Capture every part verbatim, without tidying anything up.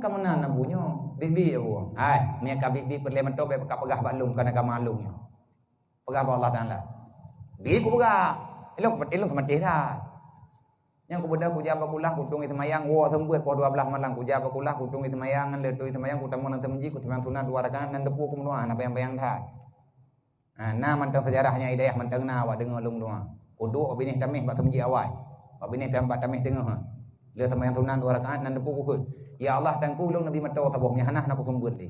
Ka meunan Abu nyoe, biet-biet Abu. Hai, meunyoe ka biet-biet peureulée mantong, bék ka peugah bak lôn, keu agama lôn nyoe. Peugah bak Allah Taala. Biet kupeugah. Ilôn, ilôn seumatéh that. Nyang kubeudôh kujak bak kulah, kutueng seumayang, woe seumeubeuet poh dua blaih malam, kujak bak kulah, kutueng seumayang, ngon lheueh tueng seumayang, kutamong lam meuseujid, kuseumayang sunat dua rakaat, nan deupue kumeudoa, hana panyang-panyang that. Ha, na mantong seujarah nyan, i dayah mantong na awak deungoe lôn doa. Kuduek bak binéh tameh bak seumeujid awai. Bak binéh tam-, bak tameh teungoh, ha. Lheueh seumayang sunat dua rakaat, nan deupue kukheun, "Ya Allah, Teungku, lôn neubi moto saboh, meunyo hana, hana kuseumeubeuet lé."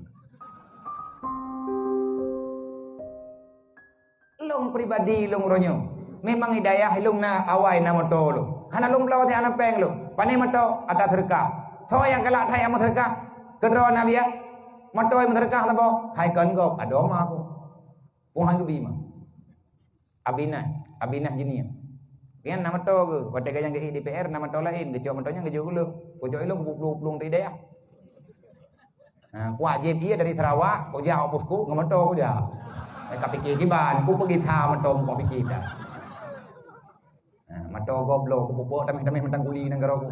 Lôn pribadi lôn uroe nyoe, memang i dayah lôn na awai na moto lôn. Hana lôn bloe, hana péng lôn. Pané moto? Ata seudeukah. Soe nyang galak that nyang meuseudeukah? Keudroe na biya. Moto nyang meuseudeukah saboh? Hai kon gob, adoe ma aku. Peue han geubi ma? Abinah, Abinah Junior. Nyan na moto geuh, watée gobnyan geuék di D P R na moto laén, geucok moto nyan geujok keu lôn. Kujok ilôn kuplueng-plueng di dayah. Ha, kuat jép ie dari Sarawak, kujak u Posko ngon moto kujak. Eh, ka pike kiban, ku peugisa moto, ku pike dah. Ha, moto gob bloe, kupupok tameh-tameh mantong guli nanggroe ku.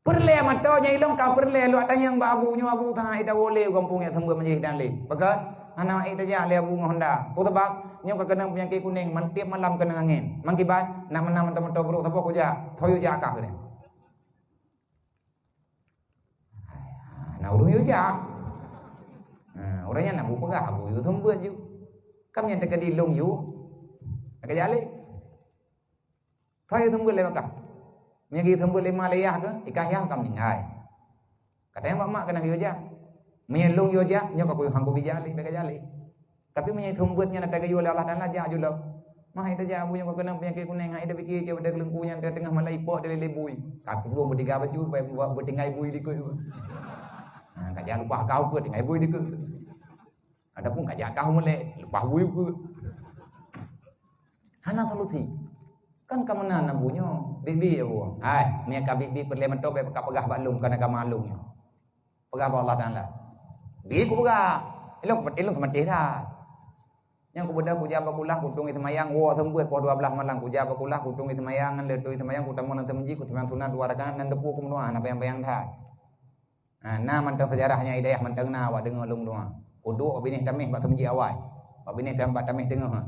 Peureulée moto nyan ilôn ka peureulée, lôn tanyong bak Abu nyoe, Abu, that ita woe lé u gampông nyan seumeubeuet manjih dan lé. Pakon? Hana ék tajak lé Abu ngon Honda. Peue sabab? Nyoe ka keunong peunyakét kuneng, man tiep malam keunong angén. Mangkiban, na meunan moto-moto brôk saboh kujak, soe jak kah keunoe. Na ureuëng yue jak. Ha, ureuëng nyan na Abu peugah, Abu yue seumeubeuet ju. Kam nyan teuka di lôn yue. Teuka jak lé. Soe yue seumeubeuet lé Makkah? Meunyo geuyue seumeubeuet lé ma lé yah keuh, i kah yah ka meuninggai. Ka tanyong bak mak keunan geuyue jak. Meunyo lôn yue jak, nyoe ka kuyue han kubi jak lé, bèk ka jak lé. Tapi meunyo seumeubeuet nyan ata geuyue lé Allah Taala, jak ju lom. Mah ita jak, Abu, nyoe ka keunong peunyakét kuneng, han ita pike cit, pada keulungku nyan teungoh malam ipok dilé bui. Ka keubloe beutiga bacut, beutinggai bui dikeue. Ha, ka jak leupah kau keu tinggai bui dikeue. Ataupun ka jak kah mulai, leupah bui keu. Hana solusi. Kan ka meunan Abu nyoe, biet-biet Abu. Hai, meunyo ka biet-biet peureulée mantong, bék ka peugah bak lôn, keu agama lôn nyoe. Peugah bak Allah Taala. Biet kupeugah. Ilôn, ilôn seumatéh that. Nyang kubeudôh kujak bak kulah, kutueng seumayang, woe seumeubeuet poh dua blaih malam, kujak bak kulah, kutueng seumayang, ngon lheueh tueng seumayang, kutamong lam meuseujid, kuseumayang sunat dua rakaat, nan deupue kumeudoa, hana panyang-panyang that. Ha, na mantong seujarah nyan, i dayah mantong na awak deungoe lôn doa. Kuduek bak binéh tameh bak seumeujid awai. Bak binéh tam-, bak tameh teungoh, ha.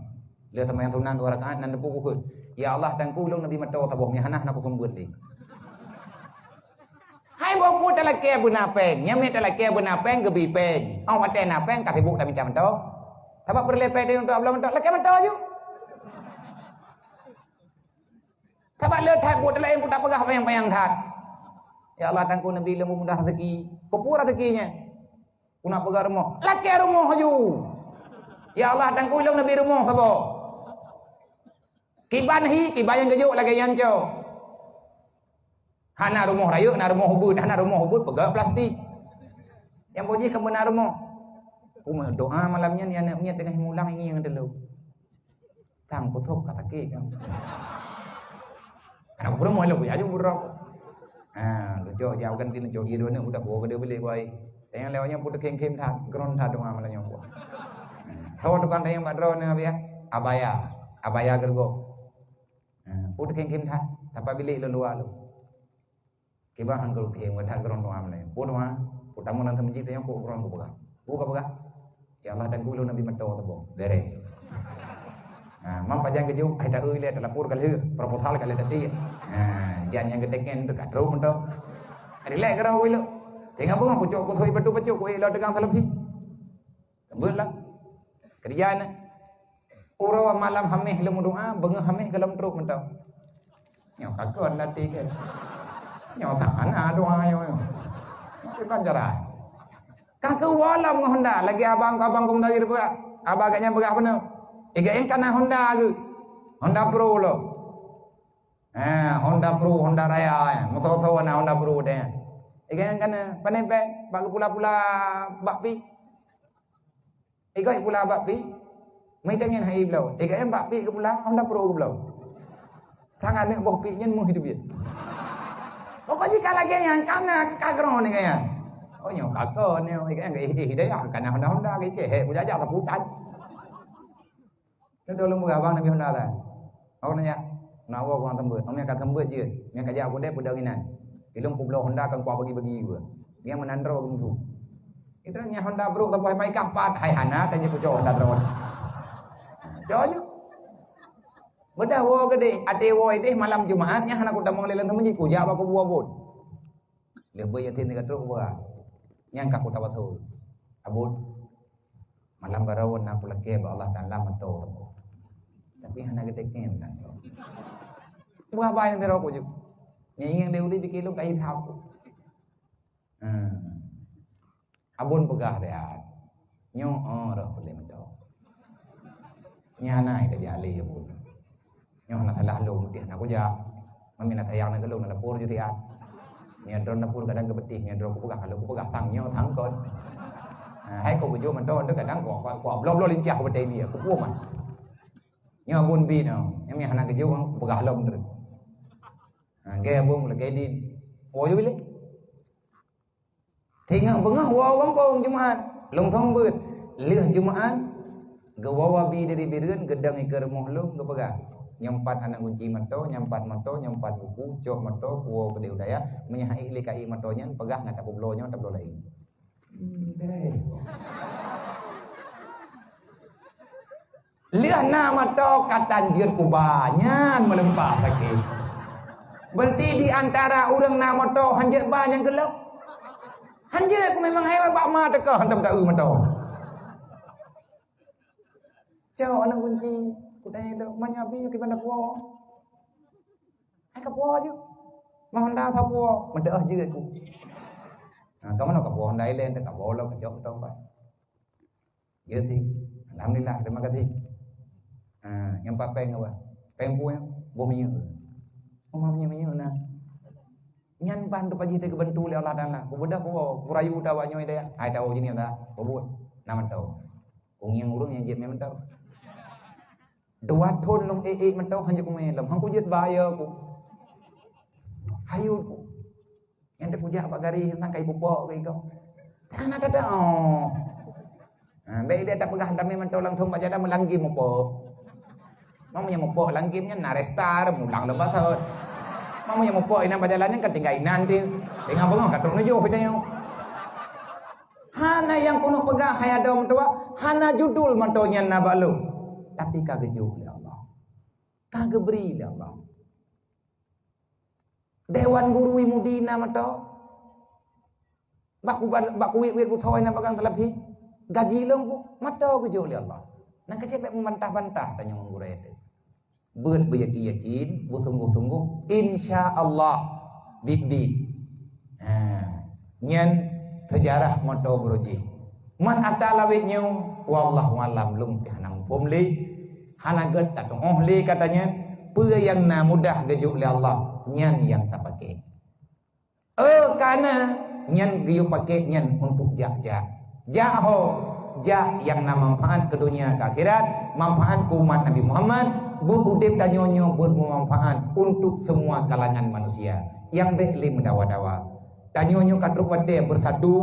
Lheueh seumayang sunat dua rakaat, nan deupue kukheun, "Ya Allah, Teungku, lôn neubi moto saboh, meunyo hana, hana kuseumeubeuet lé." Hai boh peue talakée beuna péng, nyang mé talakée beuna péng geubi péng. Óh watée na péng ka sibuk tamita moto. Sabab peureulée péng teuh untuk bloe moto, lakée moto ju. Sabab le that buet laén ku tapeugah panyang-panyang that. Ya Allah, Teungku neubi lôn mudah rezeki. Keupeue rezeki nyan? Ku nak peugah rumoh. Lakée rumoh ju. Ya Allah, Teungku lôn neubi rumoh saboh. Kiban hi, kiban nyang geujok lagée nyan cok. Hana rumoh rayeuk, na rumoh ubit, hana rumoh ubit, peugah plastik. Nyang boh jih ka meunan rumoh. Ku meudoa malam nyan, ya aneuk miet teungoh mulang ingi ngon teulông. Tang, peue sôk ka sakét nyoe. Aneuk beureumoh lôn, ya ju beurok. Ha, lôn cok jak ganti, lôn cok ie dua aneuk, udah bawa keudeh bilék, boh. Tanyong lewat nyoe peue teukhém-khém that, kron that doa malam nyoe. Ho tukang tanyong bak droeneuh, Abiya? Abaya. Abaya geureugoe. Ha, peue teukhém-khém that, tapak bilék lôn luwa lôn. Kiban han geureugoe, that kron doa malam nyoe. Peue doa? Peue tamong lam meuseujid nyoe, kok kron kupeugah. Peue kapeugah? Ya Allah, Teungku lôn neubi moto saboh. Bèrèh. Ha, mam pajan geujok, ai taeu ilèe, talapor ka lheueh, proposal ka lheueh tatie. Ha, jan nyang geuteken teuh ka trok moto. Rilek keudroe ilok. Teungoh beungoh kucok kuthôi batu pacok, ku ilok teugang saleupi. Seumeubeuet lah. Keurija na. Uroe malam Hamèh lôn meudoa, beungoh Hamèh goh lom trok moto. Nyoe ka kon latih kan. Nyoe tak hana doa nyoe. Nyoe kan cara. Ka keuwoe lom ngon Honda, lagèe abang, abang Komdawir peugah. Abang gobnyan peugah bunoe. Iga nyang kana Honda geuh. Honda Pro lom. Ha, Honda Pro, Honda Raya, eh. Moto-moto na Honda Pro deh. Iga nyang kana, pane bèk, bak geupula-pula bak pi. Iga pula bak pi, meuitanyan hai bloe. Iga nyang bak pi geupula, Honda Pro geubloe. Sang aneuk boh pi nyan meuh teubiet. Pokok jih ka lagèe nyan, kana ka keudroe nyan. Oh, nyoe ka kon nyoe, iga nyang, eh, eh, hidayah, kana Honda-Honda, ke, ke, he, bujajak saputan. Nyoe lôn peugah bang Nabi Honda lah. Awak nanya, nak awak ureueng seumeubeuet. Awak ka seumeubeuet jeuet. Nyang ka jak u keudè peudong inan. Ilong kubloe Honda kan kuah bagi-bagi gua. Dia menandro bagi musuh. Itu nya Honda bro tapi mai kah pat hai hana tanya kucok Honda bro. Cok nyoe. Bedah woe gede, ate woe deh malam Jumaat nya hana kutamong lé lam teumeuji kujak bak kubu abon. Leubeh yatim tiga trok beurah. Nyang ka kutawasul. Abon, malam baroe na kulakée bak Allah Taala meuto teumo. Tapi hana geuteken tan. Buah bai nyang tiro kuju. Nyang ingin deuli bikilong kain hap. Hmm. Abon peugah dia. Nyoe oh, roh peulem do. Nyan na ida jali abon. Nyoe na salah lom tih na kuja. Mami na sayang na gelong na dapur ju tiat. Nyoe drone dapur kadang kebeutih nyoe drone kupeugah kalau kupeugah tang nyoe tang kon. Ha, hai ko kuju mantong tu kadang ko ko ko blo-blo lincah ko betai dia. Kupu mah. Nyoe abon bi no. Nyoe mi hana keju kupeugah lom tu. Ha, ge abon lagi din. Oh ju bilik. Teungoh beungoh woe gampông Jumat, lôn thon beuet. Lheueh Jumat, geuwoe wabi dari Bireuen, geudong ikeue rumoh lôn, geupeugah, "Nyoe pat aneuk gunci moto, nyoe pat moto, nyoe pat buku, cok moto, puwoe keudeh u dayah, meunyoe hana ék lé ka ék moto nyan, peugah ngon tapubloe nyoe, tabloe laén." Hmm, deh. Lheueh na moto ka tan jeuet kuba, nyan meuleumpah sakét. Berarti di antara ureueng na moto han jeuet ba nyang keu lôn. Han jeuet ku memang hai bak ma teuka hantom ka eu moto. Cok aneuk gunci, kutanyong lôn, "Ma nyoe abi kiban da puwoe?" Hai ka puwoe ju. Ma Honda sapuwoe, meudeuh jeuet ku. Nah, ka meunoe ka puwoe Honda Island, ka puwoe lom ka jok tong bai. Ya ti. Alhamdulillah, terima kasih. Ha, nyang pat péng apa? Péng pue, boh minyeuk. Oh, ma minyeuk-minyeuk na. Nyan ban tu pajih teugeubeutu lé Allah Taala. Kubeudôh ku, kurayu tawa nyoe daya. Hai tahu jeunieh ta. Kubuet. Na mantau. Ku ngieng ureueng nyang jieb mantau. Dua thon lôn ék-ék mantau hana kumé lom. Hang kujeuet bayar ku. Hayeu ku. Nyang teupeujak bak gari teuntang kai pupok keu iko. Tan ada dah. Oh. Ha, bèk dia tak peugah damé mantong langsung bak jalan meulanggi mupok. Mamu nyang mupok langgi nyan na restar mulang lom basot. Mamu nyang mupok inan bak jalan nyan kan tinggai inan ti. Tengah bengong ka trok nujoh ida nyoe. Hana nyang keuneuk peugah hai adoe meutuah, hana judul mantong nyan na bak lôn. Tapi ka geujok lé Allah. Ka geubri lé Allah. Dewan Guru Imudi na mantong. Bak kuban, bak kuwit-wit butôi na bagang teulabi. Gaji lôn pu mantong geujok lé Allah. Nang keuh bèk meubantah-bantah tanyoe ngon gurée teuh. Beuet beuyakin-yakin, beusungguh-sungguh, insya Allah biet-biet. Ha, nyan seujarah moto beuroji. Man ata lawét nyoe, wallahu alam lôn pih hana muphom lé. Hana gét tatuoh lé kata nyan, peue nyang na mudah geujok lé Allah, nyan nyang tapaké. Oh, kana nyan geuyue paké nyan untuk jak-jak. Jak ho, jak nyang na manfaat keu dunia keu akhirat, manfaat keu umat Nabi Muhammad, beuudép tanyoe nyoe beuet meumanfaat untuk semua kalangan manusia. Nyang bèk lé meudawa-dawa. Tanyoe nyoe ka trok watèe beusatu,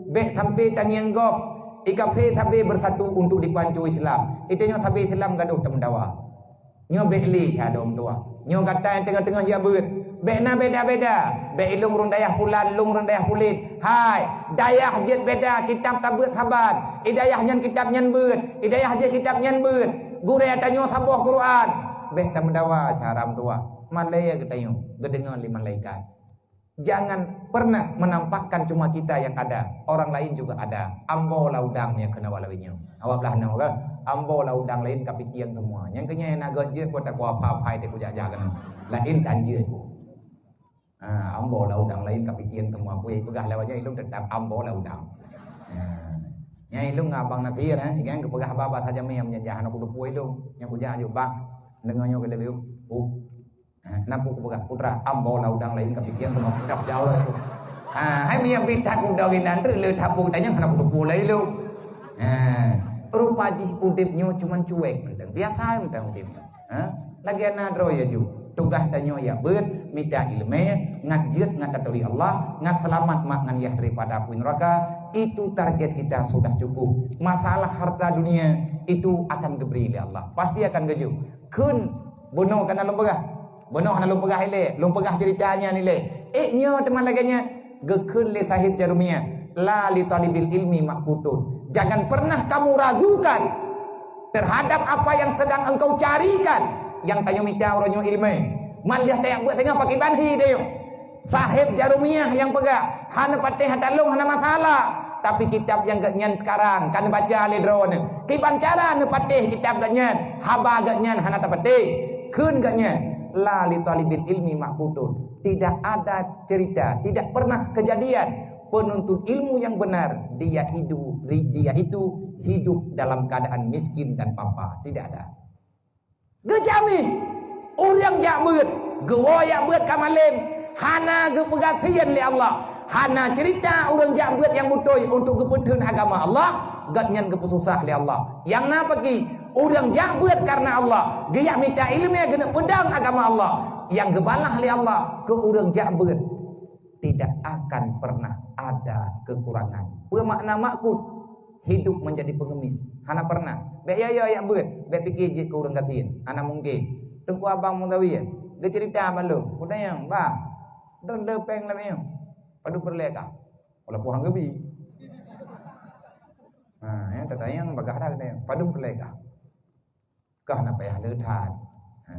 bèk sampai tangieng gob. Ikafé sabe beusatu untuk dipancu Islam. Itanyoe sabe Islam gadoh tameudawa. Nyoe bèk lé syadom dua. Nyoe gata nyang teungoh-teungoh jak beuet. Bèk na beda-beda. Bèk ilong ureueng dayah pulan, ilong ureueng dayah pulen. Hai, dayah jeuet beda, kitab tabeuet saban. I dayah nyan kitab nyan beuet. I dayah jeuet kitab nyan beuet. Gurée tanyoe saboh Quran. Bèk tameudawa syadom dua. Malée geutanyoe, geudeungoe lé malaikat. Jangan pernah menampakkan cuma kita yang ada, orang lain juga ada. Ambo laudang nyang keunoe lawét nyoe. Awak blah nyoe kan? Ambo laudang lain ka pikieng semua. Nyang keunyan na gét jeuet kota kuapa-apa itu kujak-jak keunoe. Lain tan jeuet ku. Ha, ambo laudang lain ka pikieng semua. Kui peugah lawét nyoe ilong tetap ambo laudang. Ha. Nyang ilong abang Nasir, ha, ikan kepeugah baba saja mem nyang jahan aku depu ilong. Nyang kujak aju bang. Dengar nyoe ke lebih. Oh. Ha, na ku peugah putra ambo laudang lain ka pikieng keunoe peugah jauh lah tu. Ha, hai miang bit that kuda ginan tu le that bu tanya hana kuteupeu lai lu. Ha, rupa jih udép nyoe cuman cuek mantong. Biasa mantong udép. Ha? Lagi na droe ya ju. Tugaih tanyoe ya beuet, mita ileumé, ngat jeuet ngat taturi Allah, ngat seulamat mak ngan yah daripada apui neraka, itu target kita sudah cukup. Masalah harta dunia itu akan geubri lé Allah. Pasti akan geujok. Kheun Bunoe ka na lôn peugah. Bunoe hana lôn peugah ilée, lôn peugah ceurita nyan ilée. Eh, nyoe teuma lagée nyan, geukheun lé Sahib Jarumiyah, "La li talibil ilmi maqkutun." Jangan pernah kamu ragukan terhadap apa yang sedang engkau carikan. Nyang tanyoe mita uroe nyoe ileumé. Man lheueh tajak beuet teungoh pakiban hi deh. Sahib Jarumiyah nyang peugah, "Hana patéh ata lôn hana masalah, tapi kitab nyang geuhnyan karang ka neubaca lé droeneuh. Kiban cara neupatéh kitab geuhnyan, haba geuhnyan hana tapatéh." Kheun geuhnyan, "La li talibil ilmi maqkutun." Tidak ada cerita, tidak pernah kejadian penuntut ilmu yang benar dia hidup, dia itu hidup dalam keadaan miskin dan papa. Tidak ada. Geujamin ureuëng jak beuet, geuwoe jak beuet ka malem, hana geupeugasien lé Allah. Hana cerita ureuëng jak beuet nyang beutôi untuk geupeutheun agama Allah, gobnyan geupeususah lé Allah. Nyang na paki, ureuëng jak beuet karena Allah, geujak mita ileumé geuneuk peudong agama Allah, nyang geubalah lé Allah keu ureuëng jak beuet tidak akan pernah ada kekurangan. Peue makna makut? Hidup menjadi pengemis. Hana pernah. Bék ya, ya, jak beuet. Bék pike jeuet keu ureuëng gasien. Hana mungken. Teungku Abang Muzawir geucerita bak lôn. Kutanyong, "Bang, droen le péng lagée nyoe, padub peureulée kah?" Walaupun han geubi. Ha, ya, tatanyong bagah dah katanyong, "Padub peureulée kah?" Kah na payah le that. Ha,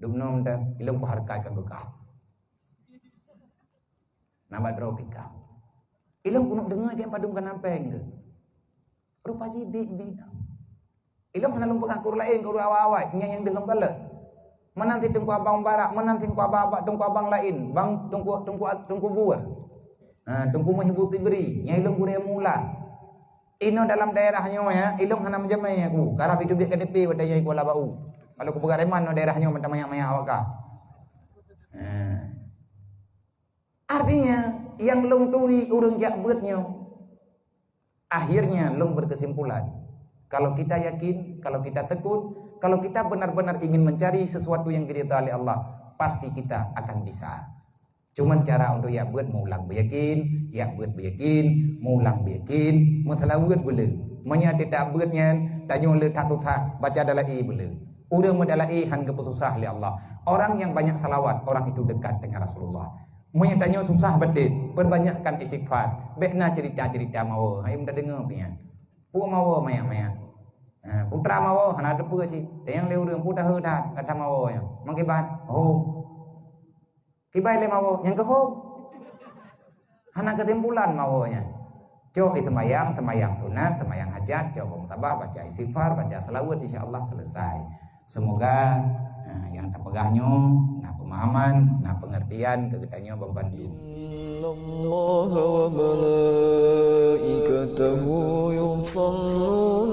dum nom dah, ilong ku hareukat ka keu kah. Na bak droe pih kah. Ilong keuneuk deungoe keu padum ka na péng keu. Rupa jih biet-biet. Ilong hana lôn peugah keu ureuëng laén, keu ureuëng awai-awai, nyan nyang deuh lôn kalon. Meunan cit Teungku Abang Mubarak, meunan cit Teungku Abang, Abang, Teungku Abang laén, Bang Teungku, Teungku, Teungku Buet. Ha, Teungku Muhibbu Tibri, nyang ilong gurée mula. Inoe dalam daerah nyoe ya, ilong hana meujamé aku. Karab itu biet K T P watée nyoe Kuala Bau. Kalau kupeugah reman nyoe daerah nyoe mantong manyak-manyak awak ka. Ha. Artinya, nyang lôn turi ureuëng jak beuet nyoe. Akhirnya lôn berkesimpulan, kalau kita yakin, kalau kita tekun, kalau kita benar-benar ingin mencari sesuatu yang diridha oleh Allah, pasti kita akan bisa. Cuman cara untuk jak beuet meuulang beuyakin, jak beuet beuyakin, meuulang beuyakin, meusalaweuet beu le. Meunyoe teutab beuet nyan, tanyoe le that susah, baca dalai beu le. Ureuëng meudalai han geupeususah lé Allah. Orang yang banyak salawat, orang itu dekat dengan Rasulullah. Meunyoe tanyoe susah batin, perbanyakkan istighfar. Bék na cerita-cerita mawoe, hai meudeungoe pian. Peue mawoe manyak-manyak. Ha, putra mawoe hana teupeue cit. Tanyong lé ureuëng, "Peue tahe that gata mawoe nyan?" Meukiban, "Hom." Kiban lé mawoe nyang keu hom. Hana keusimpulan mawoe nyan. Cok di seumayang, seumayang sunat, seumayang hajat, cok bak musabah, baca istighfar, baca salawat, insya Allah selesai. Semoga, eh, nyang tapeugah nyoe na pemahaman, na pengertian keu geutanyoe ban bandum. Innallaha wa malaikatahu yusalluna